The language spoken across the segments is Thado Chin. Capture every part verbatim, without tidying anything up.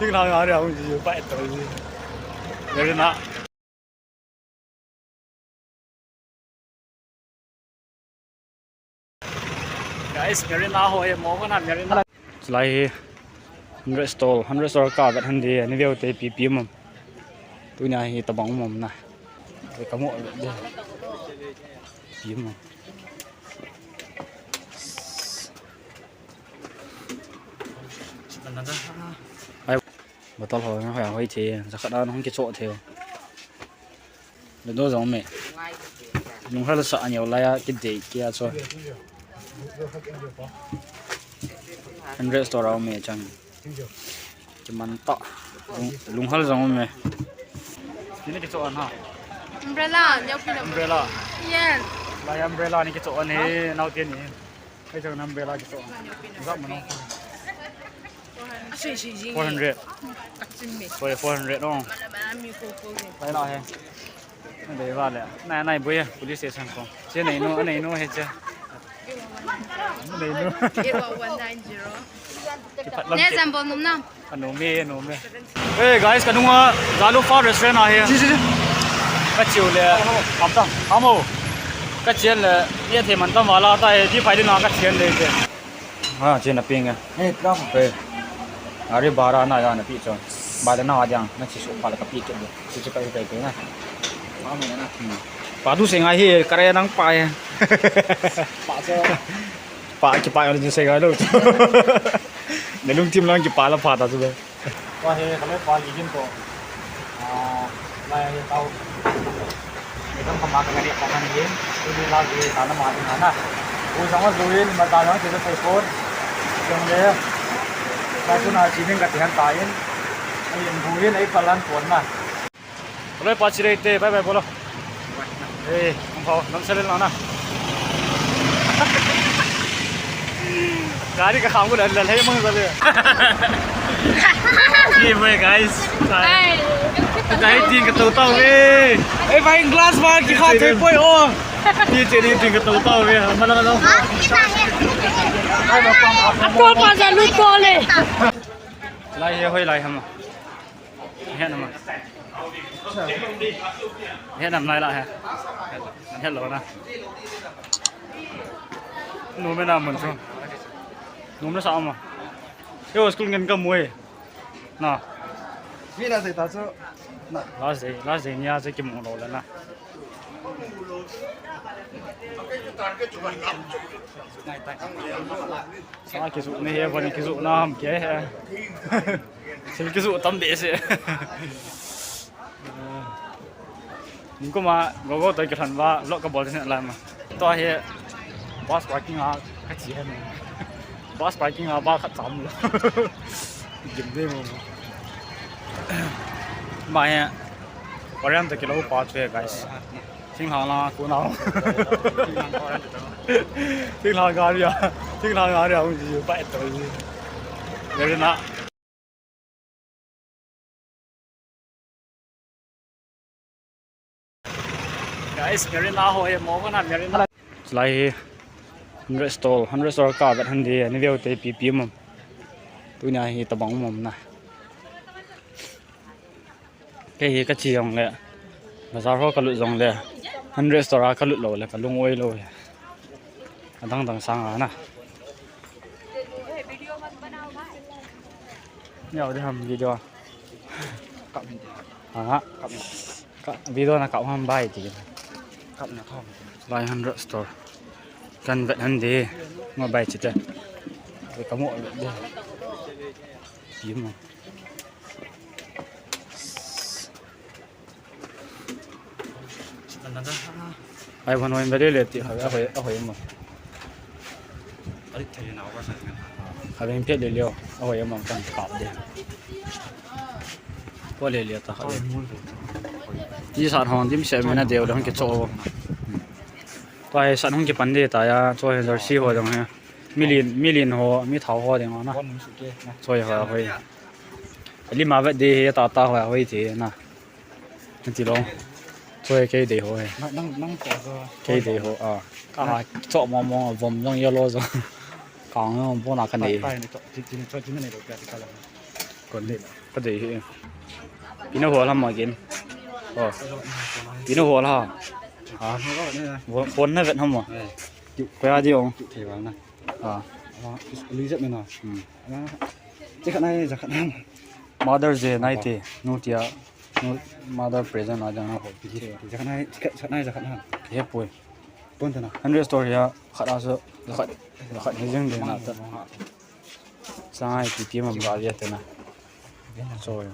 Thinglhang a ri hung ji pai to ji. Very na. Guys, Marina ho hi mo ko na Marina. Chulai hi hundred stall, hundred stall ka vet hande, ni veu te pi pi mom. Tunia hi tabang mom na. Te ka mo de. Pi mom. Ai, bottle ho, hoi, hoi the, jakhat a hung kicho the. Le do jong me. Lunghal sa anyo la ya kidei kia cho. Hundred store a um e chang. Kiman ta. Lung, lunghal jong um e. Kini kicho an ha. Umbrella, neo pina. Umbrella. Yes. La ya umbrella ni kicho an he, nau te ni. Kai chang umbrella kicho an. Ga mano. Four hundred. Koi four hundred no. Lai la he. Dei va le. Nai, nai boi, police station ko. Che nei no, nei no he che. Nei no. Eight one one nine zero. Kipat lam ne che. Zambol num na. Anu me, anu me. Hey guys, kanunga Zalu Fa restaurant a he. Ji, ji, ji. Ka chiu le. Kam ta. Amo. Ka chian le. Ye the man ta mala ta he. Ji phai le na ka chian le che. Ha, che na ping e. Hey, bravo. Hey. Are bara na ya na pi cho. Ba da na wa jang, na chi su pa la ka pi ke de. Chi chi ka pi ke na. Ma mo na. Hmm. Pa du se ngai he, ka re nang pa e. Pa cho. Pa ki pa ni se ngai lo. Ne lung tim lang ki pa la pa ta tu be. Tua hi ka loipa Ligin toh, ah, lai hi tao. Ni kam kama ka ngani pa ngani hin. Tuni la hi ta na ma ding na. U jong a zu hin, ma ta jong ti thei pon. Jong le. Ka tu na chi ding ka ti han ta in. Ai in bu hin ai pa lan pon na. Hello, pa Chirei te, bye bye bolo. Eh, hung phao, lam sel na na. Gari ka kham ko lal lal hai mang sale. Ye bhai guys. Hai. Dai tin ka to tao ve. Eh, bhai, glass ba ki kha thei poi o. Ye che ni tin ka to tao ve. Mala mala. Ato pa Zalu to le. Lai he hoi lai ham. He nam. He nam lai la he. He lo na. Nu me na mun chu. Nu me sa ma. Yo school ngen ka mui. Na. Mi na se ta chu. Na. Last day, last day nia chu kimu lo le na. Sa kisu ni he, van kisu na ham ke he. Sil kisu tam be se. Ning ko ma, go go to ki than ba, lo ka bol ni la ma. To he, bus parking a, ka chi he ni. Bus parking a, ba ka cham lo. Gim de mo. Ma he, Oriental ki lo pa chu he, guys. Thinglhang la, ko nao. Thinglhang gari a. Thinglhang gari a, hung ji, pa to ji. Very na. Guys, Marina ho he, mo ko na Marina. Lai hi, hundred stall, hundred stall ka vet hande, ni veu te pi pi mom. Tunia hi tabang mom na. Kei hi ka chi jong le, bazar ho ka lut jong le, hundred store a ka lut lou le, ka lung oi lou le. Adang dang sang a na. Ni au de ham video. Kap. Ha. Kap. Ka video na kap ham bai ti. Kap na kap. Lai hundred store. Kan vet hande. Ngo bai chi te. Ka mo de. Pi mo. Ai, van hoi bele le ti, a hoi, a hoi mo. Abeng phet le leo, a hoi mo kan kap de. Ko le le ta kha. Ti san hon dim se me na deu le hon ke cho. Tua hi san hon ke pan de ta ya, cho hi jersey ho dong he. Milin, milin ho, mi thao ho ding ho na. Cho hi ho hoi. Lima vet de he ta ta ho hoi te na. Ti lo. Choi kei dei ho he. Nang, nang, nang choi ho. Kei dei ho a. Ka ha cho mo mo vom jong yellow jong. Kang jong bona ka nei. Tai, tai ni cho, chi, chi ni cho, chi ni nei lo ka ti ka lo. Kon de. Ka dei hi. Pina hol ham again. Oh. Pina hol ha. Ha. Phone na vet ham mo. Ko ya di ong. Thei wal na. Ha. Lui jep na. Hmm. Che khat nai, ja khat nai. Mother's Day nai te. Nu tia. Nu mother present a jang na ko. Ja khat nai, ja khat nai, ja khat nai. He poi. Pon ta na. Hundred store ya khat a so. Ja khat. Ja khat he jeng de na ta. Chai pi pi mam ga ya te na. Choi.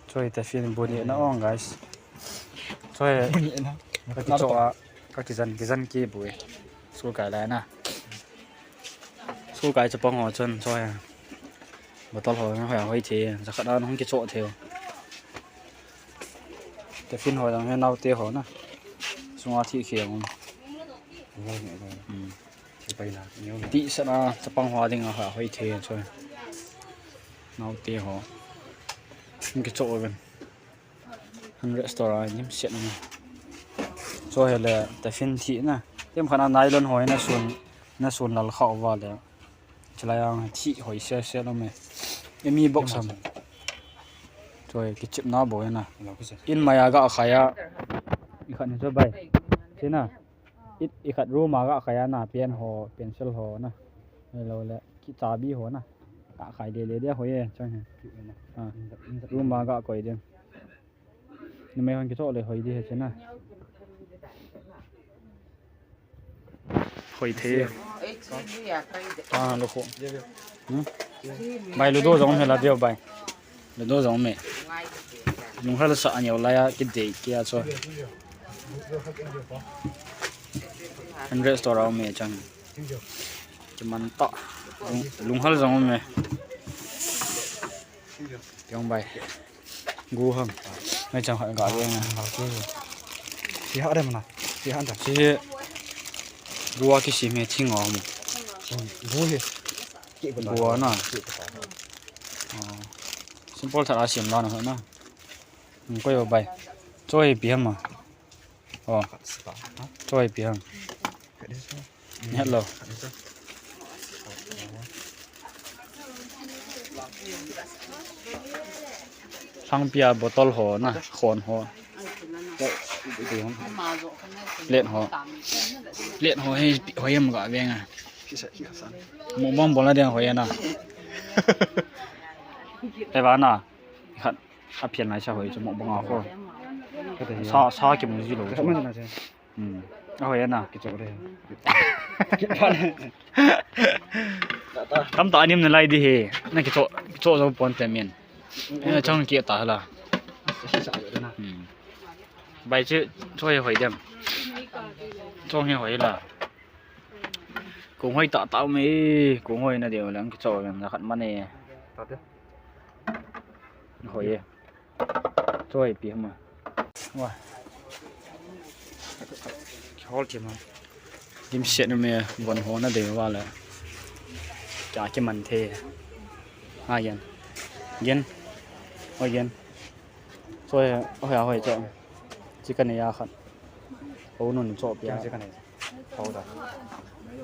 Choi ta fin bu ni na ong guys. Choi. Ka kicho a. Ka kijan, kijan ki bu. School kai lai na. School kai chapang ho chun choi. Bottle ho hoi hoi the. Ja khat a hung kicho the. Tiffin ho jang he naote ho na. Sunga thi khel um. Hmm. Ti sana chapang ho ding a hoi the choi. Naote ho. Hung kicho ven. Hundred store a nim set ni. Choi hele tiffin thi na. Tem khana nylon ho na sun, na sun lal kha uva le. Chulai a thi hoi se se lo me. Emi box ham. Choi kichip na bo na. In maya ga khaya. I khat ni cho bai. Che na. I, i khat room a ga khaya na pen ho, pencil ho na. Lo le ki chabi ho na. Ka khai de le de hoi e chang he. Ah. Room a ga koi de. Ni mai hon kicho le hoi de he che na. Hoi the. Ah, lo ko. Hmm? Bai ludo jong he la deu bai. Ludo jong me. Lunghal sa anyo la ya ki dei kia cho. Hundred store a um e chang. Kiman ta. Lung, lunghal jong um e. Tiang bai. Gu ham. Mai chang khat ga ve na. Si ha dem na. Si ha dem. Si gu a kisim he thing a um. Gu he. Gu a na. Ah. Simple tha a sim la na na. Hmm, ko yo bai. Choi pi ham a. Oh. Choi pi ham. Hello. Sang pia bottle ho na, khon ho. Plate ho. Plate ho he, ho yam ga ve nga. Mo bang bola dia ho ya na. Te ba na. Khat. A phian lai sa hoi chu mo bang a ko. Sa, sa ki mo ji lo. Hmm. A hoi na. Kicho le. Tam ta anim na lai di he. Na kicho, kicho zo pon te min. Eh, chang ki ta la. Hmm. Bai chu choi hoi dem. Chong he hoi la. Kung hoi ta ta me. Kung hoi na deu lang kicho lang na khat mane. Hoi e. Choi pi hama. Wa. Hol ti ma. Dim set me von ho na de wa la. Kya ki man the. Ha yan. Yan. Oi yan. Choi, oi ya hoi cho. Chicken ya khat. Ho nun cho pia. Chicken ya. Ho da.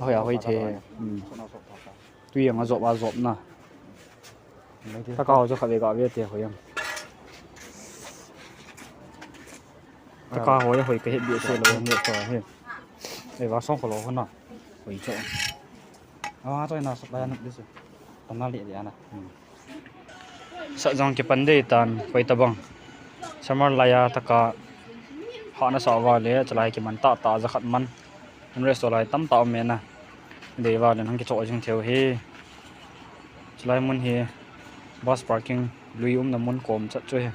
Hoi ya hoi the. Hmm. Tui ang a jop a jop na. Taka ho chu kha ve ga ve te ho yang. Taka ho ya hoi ka he bi se lo yang le to he. Ei va song ko lo ho na. Hoi cho. Ah, to na supply na bi se. Tana le le ana. Hmm. Sa jong kipan dei tan koi tabang. Summer laiya taka hahna sa uva le, chulai kiman tah tah ja khat man. Hundred store lai tam tah um e na. Dei uva le nang kicho jing theu hi. Chulai mun hi bus parking lui umna mun kom chat chu hi.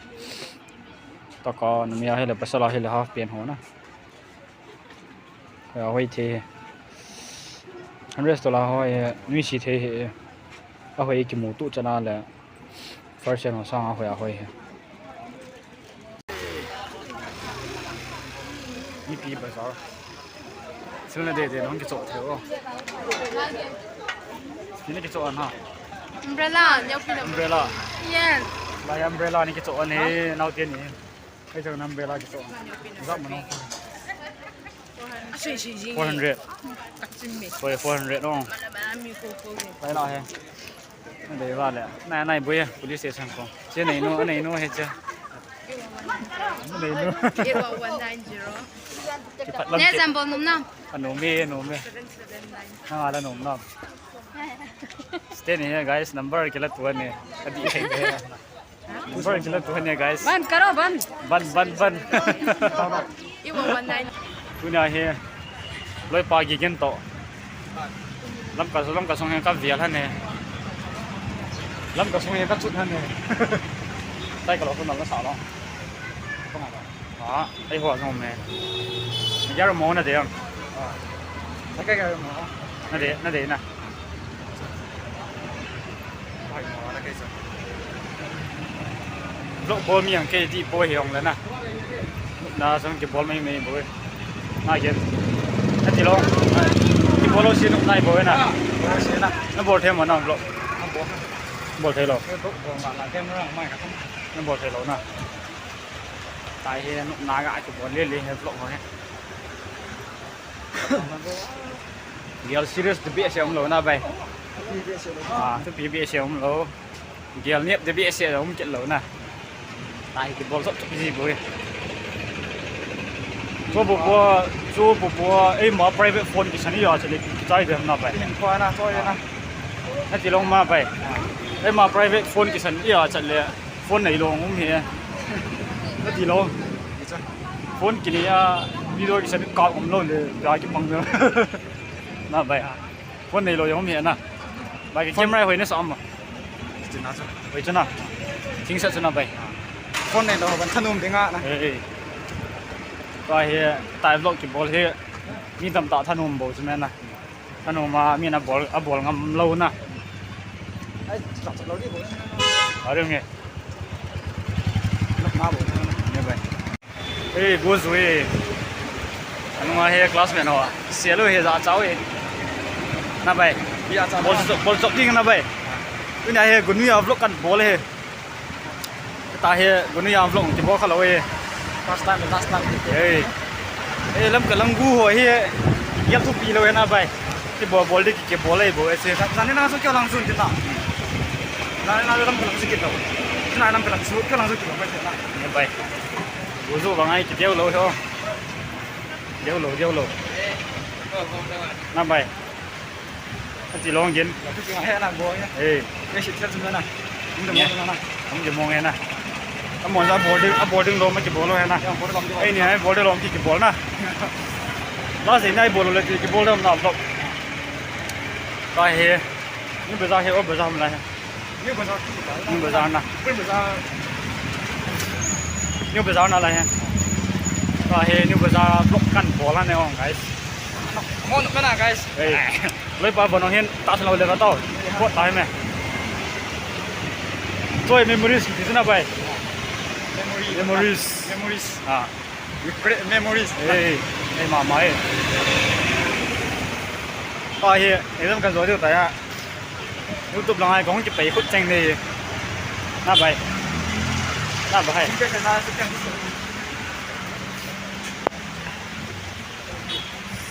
Taka numei a hi le pasal a hi le half pant ho na. Hoi a hoi thei hi. Hundred store a hoi hi, nuisat thei hi. A hoi kimu tu chana le. First hand ho sang a hoi a hoi hi. Mipi bazar. Suna de de nong kicho theo. Sina kicho an ha. Umbrella, neo pina. Umbrella. Yes. Lai umbrella ni kicho an he, nau te ni. Kai chang umbrella kicho. Zam mano. Four hundred. Sorry, four hundred no. Lai la he. Dei vale. Nai, nai, boy, police station ko. Che nei nu, nei nu he che. Nei nu. Eight one one nine zero. Kipat lam Ne ke. Zambon num nam. Anu me, anu me. Seven seven nine. Nang ala num nam. Stay ni he, guys, number kila tu ne. Adi he. Number kila tu ne, guys. Ban karo, ban. Ban, ban, ban. Eight one one nine. Tunia hi. Loipa Gigen to. Lamka, Lamka sung hi ka vial hane. Lamka sung hi ka chut hane. Tai ka lo ko na la sa lo. Ah, ai ho jong me. Yar mo na de. Na de, na de na. Vlog bol mi ang kei ti bol hi ong le na. Na jong kibol mai mai bol. Na gen. Na ti lo. Kibol lo si nai bol na. Na bol them mo na vlog. Bol thei lo. Na bol thei lo na. Tai hi na ga kibol le le he vlog ho he. Gel serious te behseh um lou na bai. Ah, tu behseh um lou. Gel nep te behseh um kit lou na. Tai kibol sot tu ji boi. Chu bu bu, chu bu bu, eima private phone kisan a chale kichai dem na bai. Min ko na choi na. Na ti lou ma bai. Eima private phone kisan a chale. Phone nei lou um hi. Na ti lou. Phone kinei a video kisan kap um lou le, ga kipang le. Na bai. Phone nei lou um hi na. Bai ki camera hoi na sa um. Chuna chu. Hoi chuna. Thing sa chuna bai. Phone nei lou ban thanum ding a na. Eh, eh. Tua hi, tai vlog kibol hi. Mi tamtah thanum bou chu me na. Thanum a mi na bol, a bol ngam lou na. Ai, sa sa lou di bol. Are nge. Lak ma bol. Ne bai. Ei, go zui. Anu a hi classmate ho. Sialo hi ja chao e. Na bai. Ya cha. Bol chop, bol chop ding na bai. Tunia hi gunu a vlog kan bol hi. Ta hi gunu a vlog kibol kha lou e. First time, last time. Ei. Ei, Lamka lang gu ho hi. Yel thupi lou e na bai. Kibol bol di kibol e bol e se. Sa ni na so kya lang sun ti na. Na ni na Lamka lang su kit lou. Na Lamka lang su kya lang su kit lou bai na. Ne bai. Go zu bang ai kideu lou ho. Deu lou, deu lou. Na bai. Ati long gen. He na go ya. Eh. Ke shi tel na. Hum de mo na. Hum de mo na. Amon ja boarding, a boarding lou ma kibol lou he na. Ei ni hai boarding lou ki kibol na. La se nai bol lou le kibol lou na vlog. Ka he. Ni bazaar he, o bazaar hum la he. New Bazaar. New Bazaar na. Old Bazaar. New Bazaar na la he. Ka he New Bazaar vlog kan bol a ne ong, guys. Mo no na, guys. Hey. Loi pa bono hin ta sa lo le ka tao. Ko ta me. Toi memories ki ti na bai. Memories. Memories. Memories. Ah. We create memories. Hey, hey, mama, hey. Pa hi, exam kan zo diu ta ya. YouTube lang ai kong ki pei khut cheng ni. Na bai. Na bai.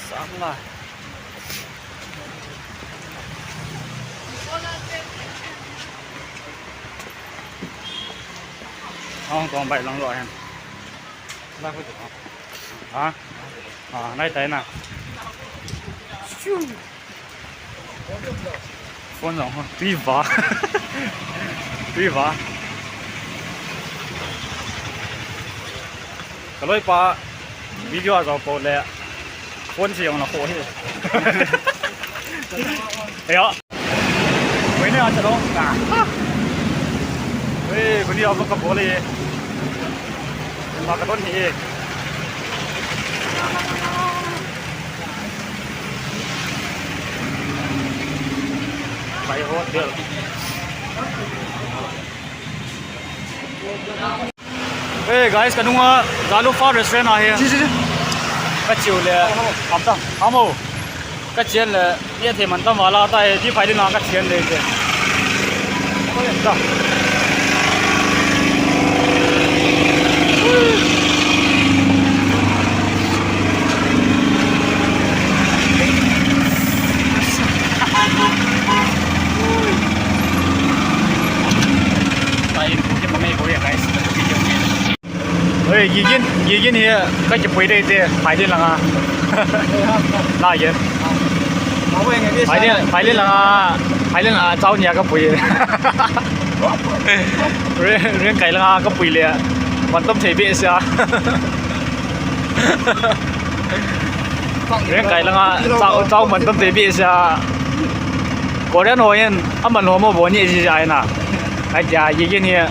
Sam la. Hong kong bai lang lo hen. Ha? Ah, nai tai na. Phone jong ho. Tui va. Tui va. Ka loi pa video a jao po le. Phone se jong na kho hi. Ya. Koi ne a cha lo. Ei, koi ni a vlog ka bol e. Ma ka don hi. Bai hotel. Hey guys, ka nunga Zalu Far Restaurant ahi. Ji, ji, ji. Ka chiu le. Am ta. Amo. Ka chian le. Ye the man tam wala ta e. Ji phai din ka chian le je. Ta. Gigin, gigin hi kakipui dei te, Phailin langa. Na gin. Phailin, Phailin langa, Phailin langa chao nia kapui. Ren, Rengkai langa kapui le. Mantam thei be sia. Rengkai langa chao, chao mantam thei be sia. Korean ho hin aman ho mo bo ni ji ja na. Ai tia, gigin hi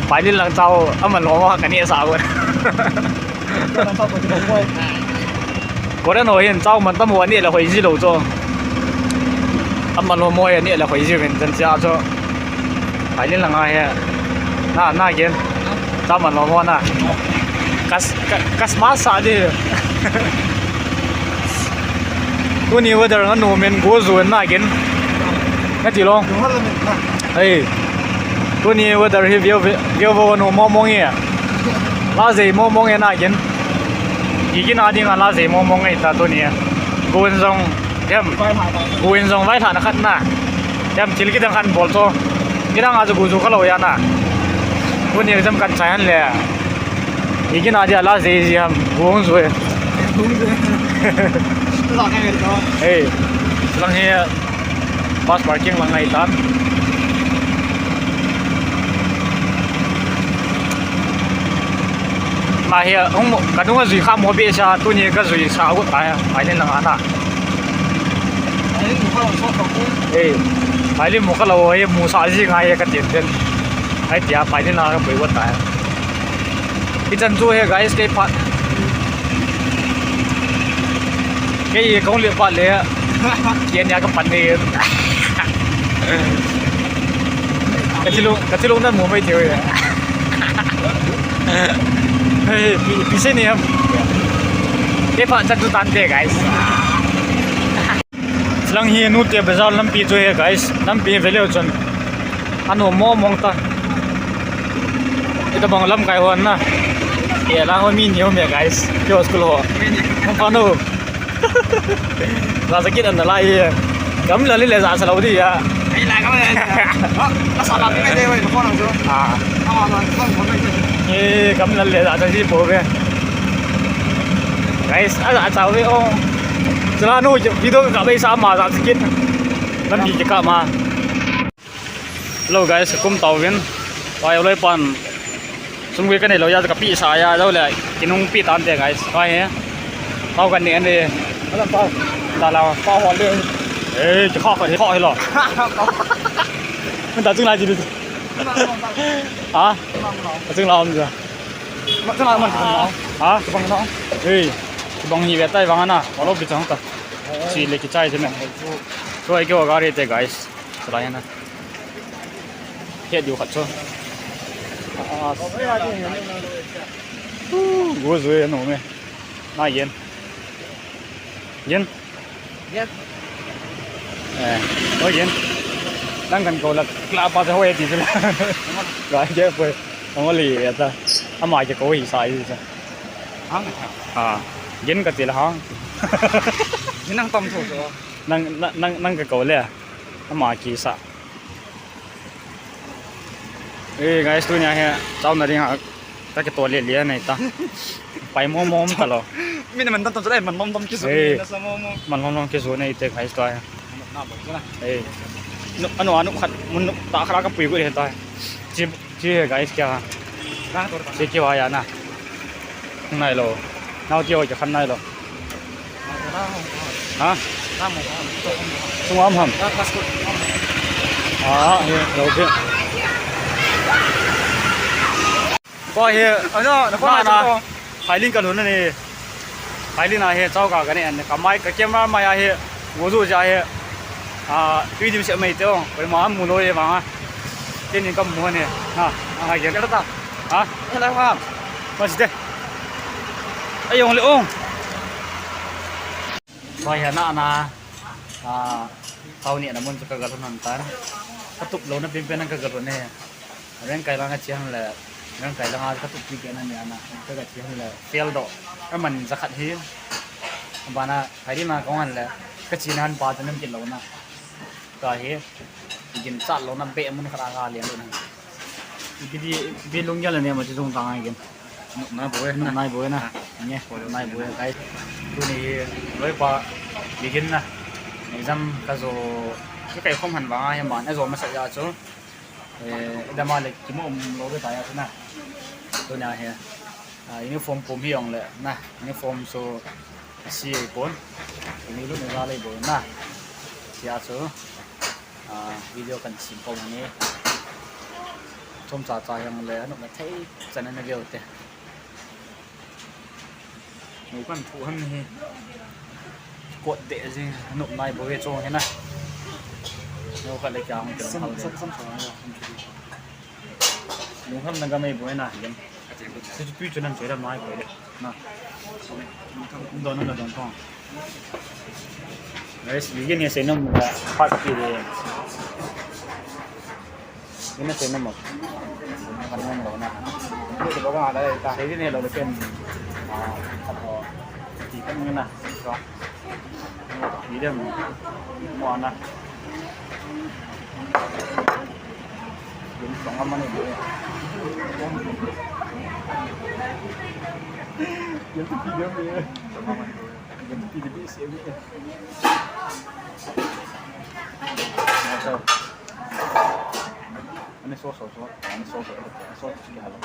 Phailin lang chao aman ho mo ka ni sa gon. Korean ho hin chao mantam ho ni le hoi ji lo cho. Aman ho mo ni le hoi ji ven jan sia cho. Phailin langa hi. Na, na gin. Chao man ho mo na. Kas, ka, kas ma sa di. Tuni weather nga nu men go zu na gin. Nati long. Ei. Tuni weather hi view, view vo nu mo mo nge. La zei mo mo nge na gin. Gigin a dinga la zei mo mo nge ta tuni. Go zong dem. Go zong vai tha na khat na. Dem thil kidang khan bol cho. Kidang a zu go zu kha lo ya na. Tuni exam kan chai han le. Gigin a dia la zei zei ham. Go zong zu. Ei. Lang hi. Bus parking lang ngai tan. Ma hi, hung mo, ka nunga zui kha mo be sa, tuni ka zui sa got ta, Phailin langa na. Ei, Phailin mu kha lo, ei, mu sa ji ngai ka tin tin. Ai tia, Phailin langa ka pui got ta. Hichan chu hi guys, kei phat. Kei kong le phat le. Kei nia ka pan ni. Ka thilung, ka thilung nan mu mai thei. Hey, pi, pi se ni ham. Kei phat chan chu tan te guys. Lang hi Nute Bazar lampi chu hi guys. Lampi ve leu chun. Ano mo mong ta. Ita bang lamkai hon na. Ye la ho mi ni ho me guys. Kyo school ho. Mong pa no. La sa kit an la ye. Kam la le le za sa lo di ya. Ai la kam le. Oh, la sa la pe de wai ko na so. Ah. Ah, la ko ko pe. Ye kam la le za sa ji po be. Guys, a za sa we o. Sala no video ka bai sa ma za kit. Lampi kikah ma. Hello guys, kum tauvin. Pai loi pan. Sum gei ka nei lou ya ka pi sa ya lou le. Kinung pi tan te guys. Pai he. Tau kan ni an de. Alam tau. Da la pa ho le. Eh, ki kha kha kha lo. Mun ta chung lai ji. Ha? Ta chung la om ja. Ma chung la man. Ha? Bang no. Eh, bang ni ve tai bang na. Wa lo bi chang ta. Chi le ki chai je me. Ko ai ke wa gari te guys. Salai na. He diu khat chu. Ah. Go zui no me. Na yen. Yen. Yen. Eh, o yen. Nang kan ko la kla pa sa ho e ti chu la. Ga je poi. Ong li ya ta. Ama je ko hi sa yi sa. Hang. Ah. Yen ka ti la hang. Ni nang tom tho so. Nang, nang, nang, nang ka ko le. Ama kisa. Eh, guys, tunia hi, chao na dinga, ka kito le le nei ta. Pai mo mo ta lo. Min man tam tam chulai, man lom lom kisu. Eh. Na sa mo mo. Man lom lom kisu nei te, guys, to ya. Na bo na. Eh. No, ano, ano khat, mun ta khat ka pui ko le ta. Chi, chi he, guys, kya. Na to ta. Chi ki wa ya na. Nai lo. Nau ti ho ki khan nai lo. Ha? Sung am ham. Ah, he, lo ke. Ko he. Ano, na ko na. Phailing ka lhun ni. Phailing a he chao ka ka ne an ka mai ka camera mai a he. Wo zu ja he. Ah, tui dim se mai te ong. Ko ma mu lo ye ma. Tin ka mu ne. Ha, ha ke. Ka ta. Ha? Hello, ha. Masih deh. Ayong leong. Pai ha na na. Ah, kau ni na mun ka ga lhun tan. Ka tup lo na pin pin ka ga lhun ne. Rengkai langa chiang le. Rengkai langa ka tup pi ke na ni ana. Ka ga chiang le. Fail do. Ka man za khat hi. Bana, hai di ma kong an le. Ka chi nan pa tan ki lo na. Ka hi. Gin chat lo na be mun khat a ka lian lo na. Ki di bi lung ya le ne ma chi zong ta ngai gin. Nai boi na. Nai boi na. Nge, nai boi, guys. Tuni hi loipa begin na. Exam kajo, kakai khom han vang a hi man, ajo masa ja chu. Eh, dama le kimu um lo be ta ya na. Tuni hi. Ah, uniform pum hi ong le na. Uniform so si pon. Ni lu ni ga le boi na. Sia chu. Ah, video kan sim ko ni. Chom cha cha yang le, anu na thei chan na veu te. Mu kan pu han hi. Kot de ji, nop nai boi ve chong hi na. No ka le kya hung te hal le. Sam, sam, sam. Lung ham na ga mai boi na, yam. Si tu tu nan choi da mai boi le. Na. Don na don thong. Guys, begin ya se nom da part ki de. Ina se nom. Kan nom lo na. Ni de ba ga da ta. Se ni lo le ken. Ah, ato. Ti kan na. So. Medium. Mo na. Yun, song naman eh. Yun, medium eh. Yun, medium eh. Ito. Ano sauce, sauce? Ano sauce? Sauce, sige, halo.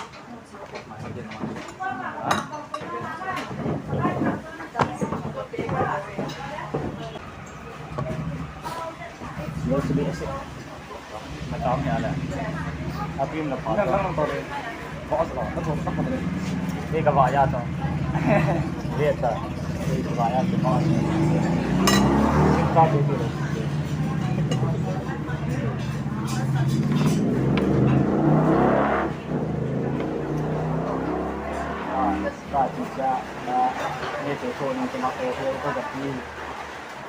Ka chu cha, ah, ni te ko ni te ma ko ko ko ka pi.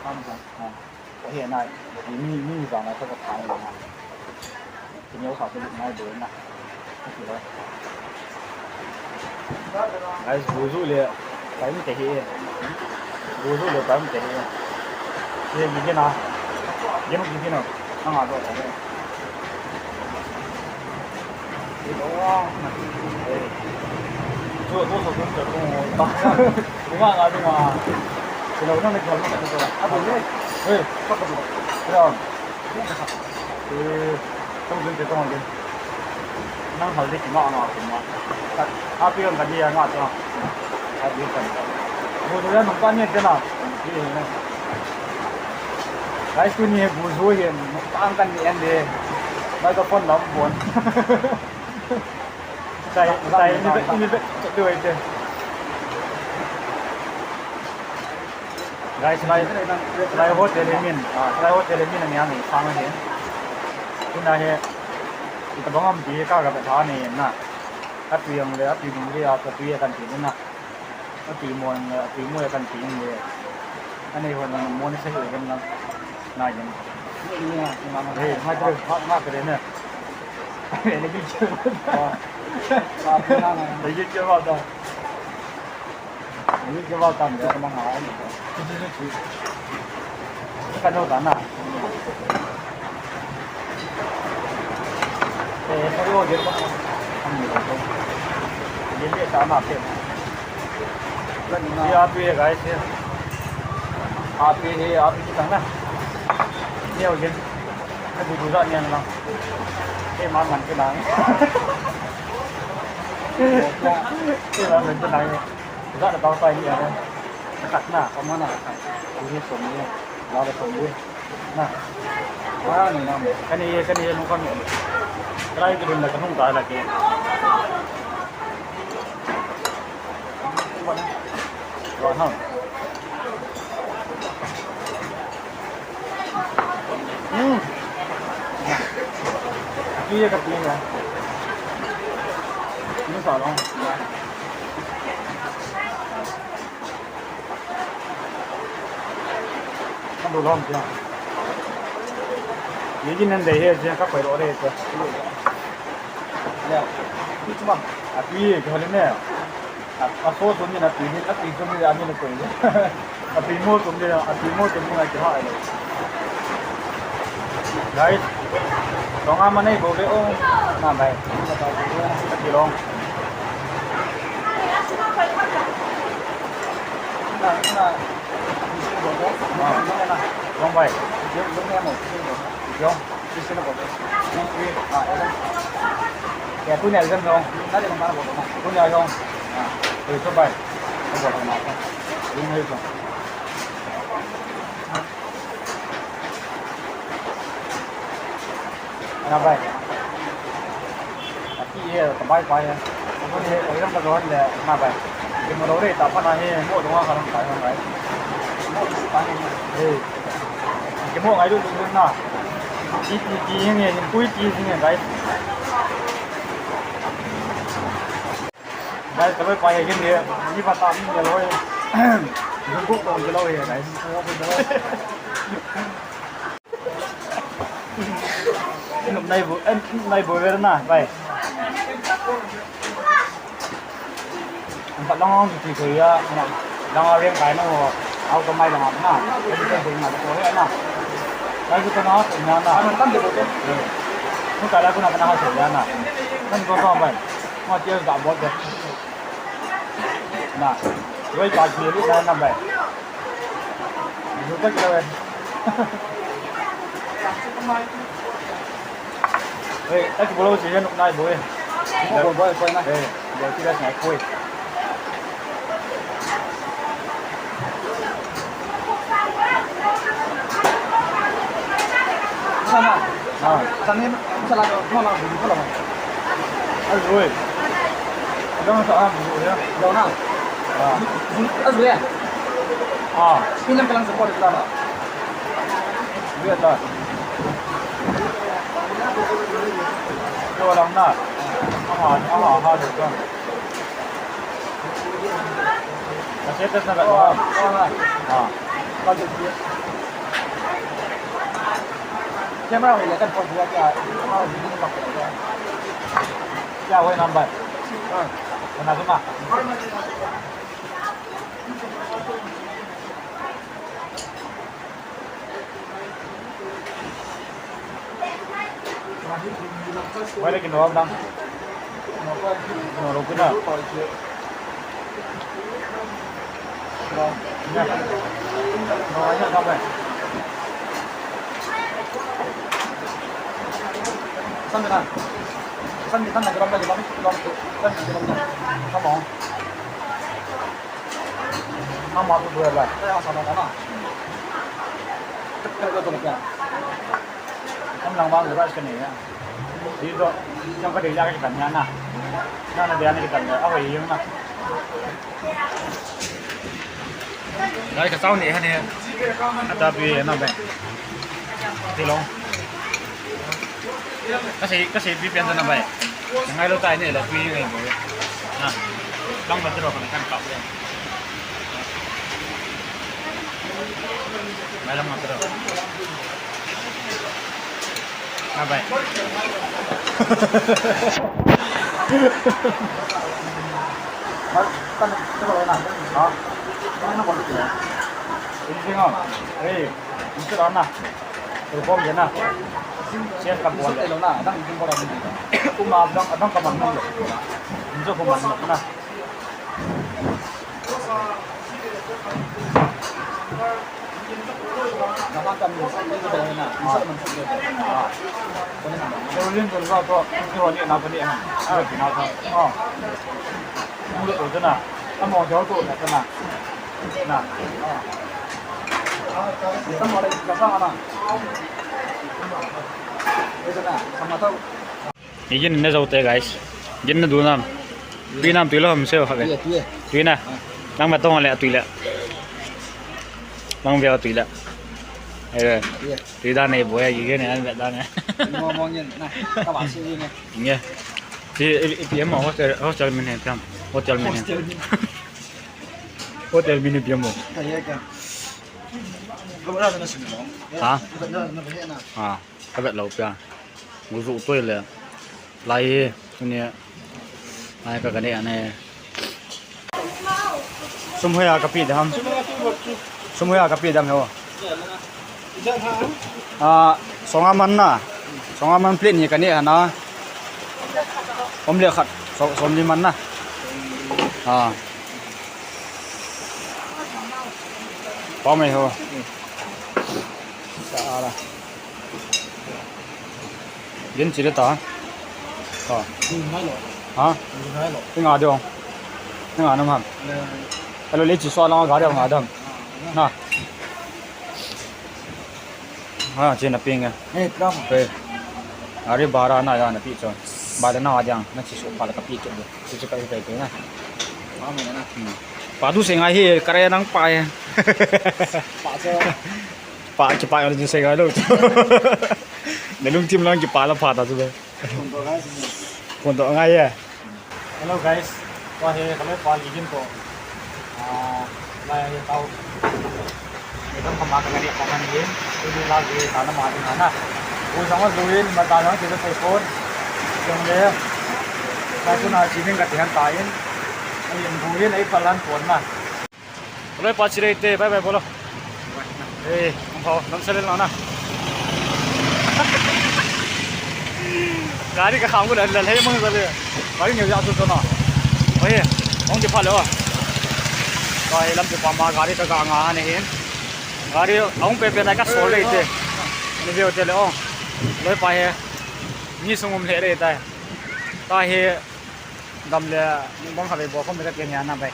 Kam sa, ah, ko he na, ni ni ni za na ko ka pai na. Ki ni o sa ko ni mai do na. Ki lo. Guys, buzu le, pai mi te he. Buzu le, pai mi te he. Ye ni ke na. Ye ni ke na. Na nga do ta. Nang hal di kima nga kima. Api ang kadi nga to. Api kan. Buzu ya nung pa ni tena. Guys, tuni hi buzu hi nung pa ang kan ni ende. Microphone lam bon. Sai, sai, ini be, ini be, tu ite. Guys, lai, lai hotel min, ah, lai hotel min ang yang sang he. Tuna he, ita bangam pi ka ka ta ni na. Atu yang le, atu nung le, atu ya kan ti na. Atu mo yang le, atu mo ya kan ti le. Ani ho na mo ni sa yo kan na. Na yan. Hey, ma tre, ma, ma tre na. Ni ki che. Ni ki che ba ta. Ni ki che ba ta, ni ki ma nga ni. Ka no ta na. Eh, sorry, oh, ye ko. Ni le ta na pe. Ye aap ye, guys, ye. Aap ye, aap ye, tang na. Ye ho ye. Ka du du la ni na. Ye man man ke na. Ye man man ke na. Za da tao tai ni ya. Khat na, ka ma na. Ye som ye. La da som ye. Na. Wa ni na. Kani ye, kani ye nung kami. Try ki dun da ka nung ta la ke. Wa na. Hmm. Ki ye ka pi na. Ni sa long. Ka du lom tia. Ye jin nan dei he tia ka koi ro re tia. Ya. Ki chuma. Api ye ki hole ne. A, a so so ni na pi ni, api so ni ani na koi. Api mo so ni, api mo so ni na ki ha le. Guys. Tong ama nei bo le o. Na bai. Api long. Jong bai. Jong. Kaya tunia jong. Tunia jong. Ito bai. Jong bai. Na bai. Ati ye, ka bai pai ye. Ko ni, ko iram ka don le, na bai. Ke mo re ta pa na he, mo dong ka ram pai na bai. Mo pa ni. Eh. Ke mo ngai du du na. Ti ti ti ye, ni kui ti ni bai. Guys, ka bai pai ye ni, ni ba ta ni ye loi. Jungkook ko ye loi, guys. Nai bu, eh, nai bu ver na, bai. Ang pa lang ang ti ko ya, na. Lang ang riang kai na ho. Au ko mai lang na. Ko ko na ko ya na. Kai ko na ko na na. Ano tan de ko. Ko ka la ko na na ha so ya na. Kan ko ko bai. Mo ti ga bo de. Na. Roi ka ni lu na na bai. Lu ta ke. Ê, ta ki bolo si yan nai boy. Boy, boy, boy na. Ê, boy, ti da nai boy. Sana. Ah. Sana ni, sana ko, ko na, ko na. Ai boy. Dang sa am boy ya. Dang na. Ah. Ai boy. Ah. Sini lang kalang support kita. Dia tak. Dia orang nak. Aha, aha, aha, dia kan. Masih atas nak kat bawah. Ah. Camera boleh kan, phone boleh kan. Ya, wei nambai. Ah. Kena semua. Wai le kino dang. Kino lo kuna. San na. San ni tan na, come on. Ama tu dua lai. Saya sama sama. Kita tu tu kan. Kan lang bang lepas kena ya. Di tu, yang kedua lagi kan ya na. Na na dia ni kan ya. Apa yang na? Lai ka chau ni ha ni. Ata pi na bai. Ti long. Ka sei, ka sei pi pian na bai. Ngai lo tai ni la pi ngai bo. Na. Lang ba tro kan kan ka. Ngai lang ma tro. Na bai. Ini tengok. Eh, ini tu na. Telepon dia na. Siap kan buat. Uma abang abang kaman na. Ini tu kaman na. Igin na jote guys. Gin na du nam. Tui nam tui lo ham seo ha ve. Tui, tui. Tui na. Nang ma tong le tui le. Nang ve tui le. Ai ve. Tui. Tui da nei bo ya, gin ne an ve da ne. Mo mo ngin na. Ka ba si ni. Nge. Si i pi mo hotel, hotel min he tam. Hotel min he. Hotel min. Hotel min pi mo. Ka ye ka. Ka ba na na si mo. Ha? Ka ba na na na. Ha. Ka vet lou pia. Ngu zu toi le. Lai hi, tuni. Lai ka ka ne ane. Sum hoiya ka pi dam. Sum hoiya ka pi dam ho. Ah, song a man na. Song a man plate ni ka ne hana. Om le khat. So, som li man na. Ah. Pa mai ho. Sa ala. Din chile ta. Ha. Din mai lo. Ha? Din mai lo. Tinga dong. Tinga nam ham. Le. Hello, le chi so la ga dong ga dam. Na. Ha, chi na ping ya. Hey, pram. Hey. Ari bara na ya na pi cho. Ba da na ya na chi so pa la ka pi ke. Chi chi ka pi ke na. Pa mai na. Hmm. Pa du se ngai hi, kare nang pa ya. Pa cho. Pa, kipa ngai chu sei ngai lou. Na lungthim lang kipa la pha ta chu be. Phone to ngai chu. Phone to ngai e. Hello guys. Tua hi ka loipa Ligin toh. Ah, lai hi tao. Ni kam kama ka ngani pa man hi. Tu ni la gi ta na ma ding na. U jong a zuin ma ta jong ti sai phone. Jong le. Ka tu na chi ding ka ti han ta in. Ai in bu in ai pa lan phone na. Hello, pa Chirei te, bye bye bolo. Eh, hung pao, lam salen lang na. Gari ka kham ko la, la, la, mang sale. Gari nyo ya tu tu na. Oi, hung di pha le o. Oi, lam di pa ma gari ka ga nga ne hin. Gari hung pe pe na ka sol le te. Ni veo te le o. Loi pa he. Ni sung um le le ta. Ta he. Gam le, bang kha ve bo khom le ka tian ya na bai.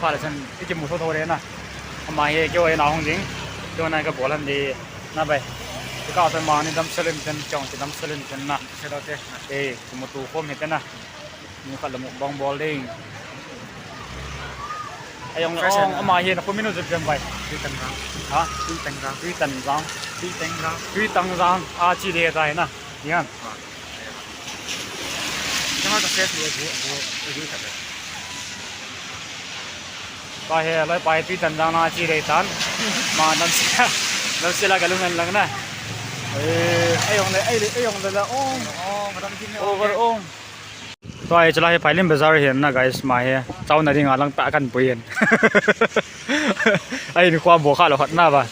Pha le chan, i kimu tho tho le na. Ama hi keiho na hung ding. Keiho na ka bol han di na bai. Ka pe ma ni dam salen ten, chong ti dam salen ten na. Se lo te. Eh, kimu tu khom he te na. Ni kha le mu bang bol ding. Ai ong, ong, ama hi na ko minu jep jam bai. Tui tang jang. Ha? Tui tang jang. Tui tang jang. Tui tang jang. Tui tang jang. A chi de ta na. Yan. Chama ka set lo bu bu bu ka. Pa he, loi pa he, tui tan jang na chi rei tan. Ma nam se, nam se la ka lung an lang na. Eh, ai ong le, ai le, ai ong le la, ong. Ong, ram kin le, over ong. Tua hi chala hi Phailin Bazar hi na guys, ma hi. Chau na ding a lang ta kan pui hin. Ai ni kwa bo kha lo khat na ba.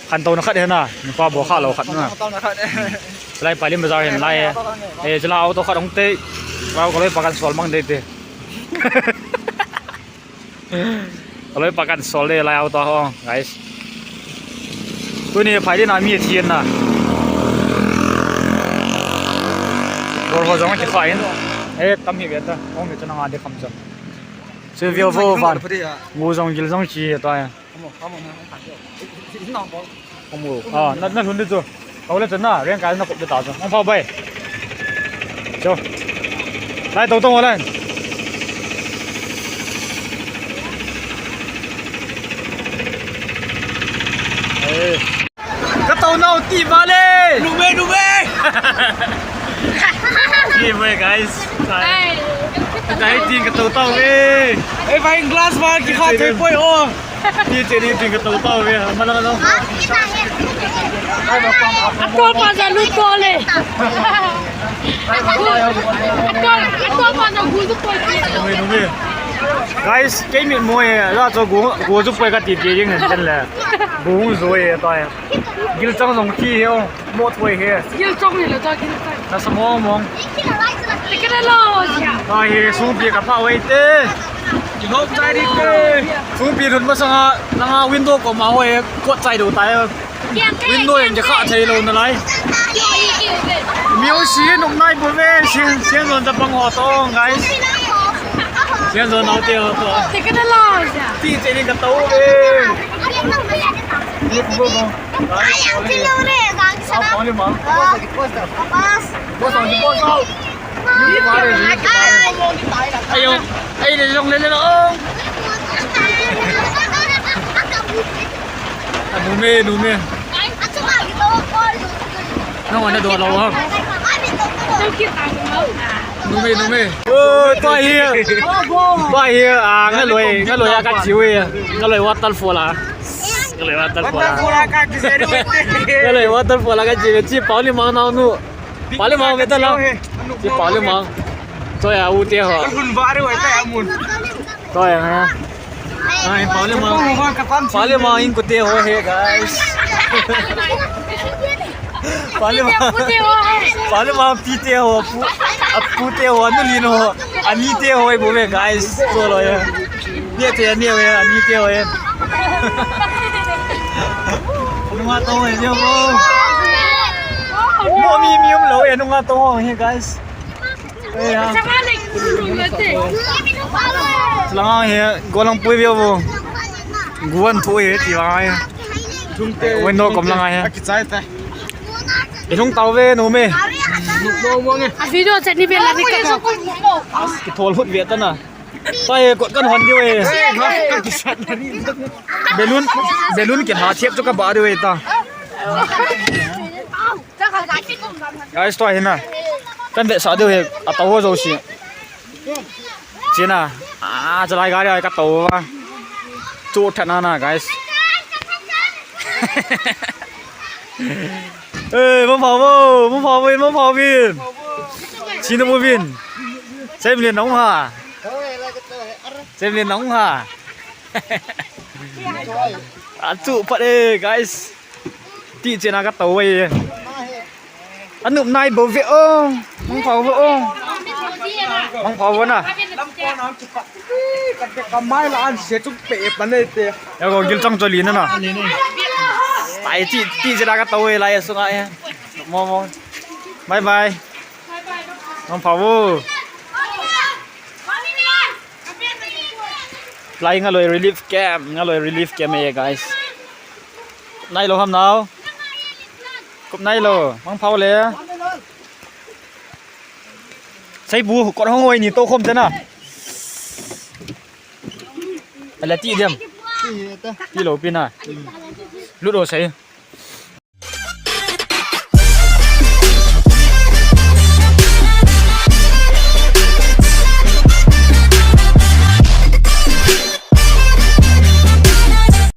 Khan to na khat hi na, ni kwa bo kha lo khat na. Khan to na khat. Chalai Phailin Bazar hin lai. Eh, chala auto khat hung te. Wow, ka loi pa kan sol mang de te. Ka loi pa kan sol de lai auto ho, guys. Tuni Phailin a mi thi na. Bor ho jong ki kha in. Eh, tam hi ve ta. Hung ni chana nga de kham cha. Chu view vo van. Ngu jong gil jong chi ta. Kamu, kamu na, kamu. Kamu. Ah, na, na lhun di chu. Kau le chu na, reng kai na kop di ta chu. Ong phau bai. Chu. Lai to to lai. Eh. Ka to nau ti ba le. Nume, nume. Ti ba, guys. Ai. Dai tin ka to tau ve. Ei, wine glass ba ki kha thei poi o. Ti che ni tin ka to tau ve. Ma la no. Atua pa ja lu to le. Atua, atua pa ja gu ju poi. Nume, nume. Guys, kei mit mo e, la cho gu, gu ju poi ka ti ti jing hen le. Gu ju e ta. Gilchang jong thi he o, mo thoi he. Gilchang ni lo ta gilchang. Na sa mong mong. Te ka la lo ja. Ta he sungpi ka pha wei te. Ki hop chai di te. Sungpi lhun masanga, nanga window koma ho he, kot chai do ta he. Window jong kha thei lo na lai. Mi ho si nung nai bo ve, si, si zon ta pang ho to, guys. Si zon nau te ho to. Te ka la lo ja. Ti che ni ka to ve. Ni bo bo. Ai, ang kilo re, ang sarap. Ang pang limang. Ah. Boss, boss, boss. Boss, ang boss, oh. Ni pare, ni pare. Ayo, ay, ni jong le le, oh. Nume, nume. Nang wana do lo, oh. Nume, nume. Oh, pa hi. Pa hi, ah, ngaloi, ngaloi a ka chiu e. Ngaloi waterfall a. Ngaloi waterfall a. Ngaloi waterfall a ka chiu e. Chi Pauli Mang nau nu. Pauli Mang ve ta la. Chi Pauli Mang. Choi a u te ho. Choi a ha. Ai, Pauli Mang. Pauli Mang in ko te ho he, guys. Pauli Mang. Pauli Mang pi te ho, pu, a pu te ho, anu lin ho, ani te ho, bo ve, guys. So lo ya. Ni te, ni ve, ani te ho. Nunga to e, yo. Mo mi mi um lo e, nunga to e, guys. Eh, ha. Lang he, golang pui veo. Guan thu e, ti vang e. Window kom lang he. Kichai ta. Ilung tau ve, nu me. A video chat ni ve la ni ka. Kithol hut ve ta na. Pai, kot kan hon diu e. Balloon, balloon kihla thiap chu kabah diu e ta. Guys, tua hi na. Kan vetsah diu e, a tau ho jouse. China. Ah, chalai gari a ka tau va. Chu that na na, guys. Eh, Mangphao vo, Mangphao vo, Mangphao vin. China vo vin. Sem lien nong ha. Sem lien nong ha. A chu pat e, guys. Ti chena ka tau e. Anup nai bo ve o. Mangphao vo o. Mangphao vo na. Ka mai la an se chu pe pa nei te. Ya go gil chang cho li na na. Tai ti ti je da ka tau e lai sunga e. Mo mo. Bye bye. Mangphao vo. Lai Ngaloi relief camp, Ngaloi relief camp e guys. Nai lo ham nau. Kup nai lo, Mangphao le. Seibu, kot hong oi ni to khom chana. Ala ti diam. Ti lo pi na. Lut o sei.